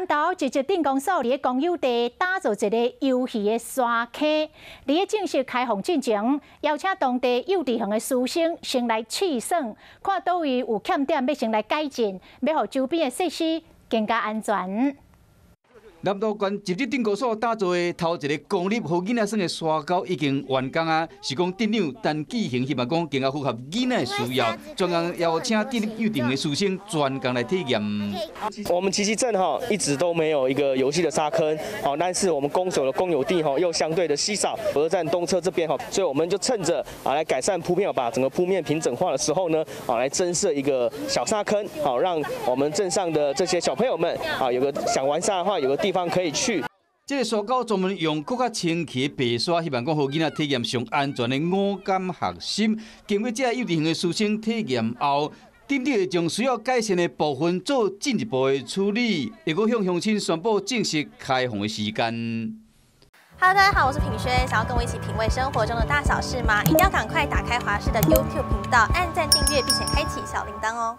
南投一个鎮公所佇咧公有地打造一个遊戲的沙坑，佇咧正式開放進前，邀請當地幼稚園的師生先來試耍，看佗位有欠點，欲先來改進，欲予周邊的設施更加安全。南投縣集集鎮公所打造的頭一个公立予囡仔耍的沙溝已經完工啊！是講鎮長陳繼恆希望講更加符合囡仔的需要，專工邀請鎮立幼稚園的師生專工來體驗。我們集集鎮哈一直都沒有一個遊戲的沙坑，好，但是我們公所的公有地哈又相對的稀少，火車站東側這邊哈，所以我們就趁着啊來改善鋪面，把整個鋪面平整化的時候呢，啊來增設一個小沙坑，好，讓我們鎮上的這些小朋友們啊有個想玩沙的話，有個地方可以去。這个沙溝專門用閣較清氣的白沙，希望講予囡仔體驗上安全的五感學習。經過這幼稚園的師生體驗後，鎮長會將需要改善的部分做進一步的處理，會閣向鄉親宣布正式開放的時間。 Hello，大家好，我是品軒，想要跟我一起品味生活中的大小事嗎？一定要趕快打開華視的 YouTube 頻道，按讚訂閱，並且開啟小鈴鐺哦。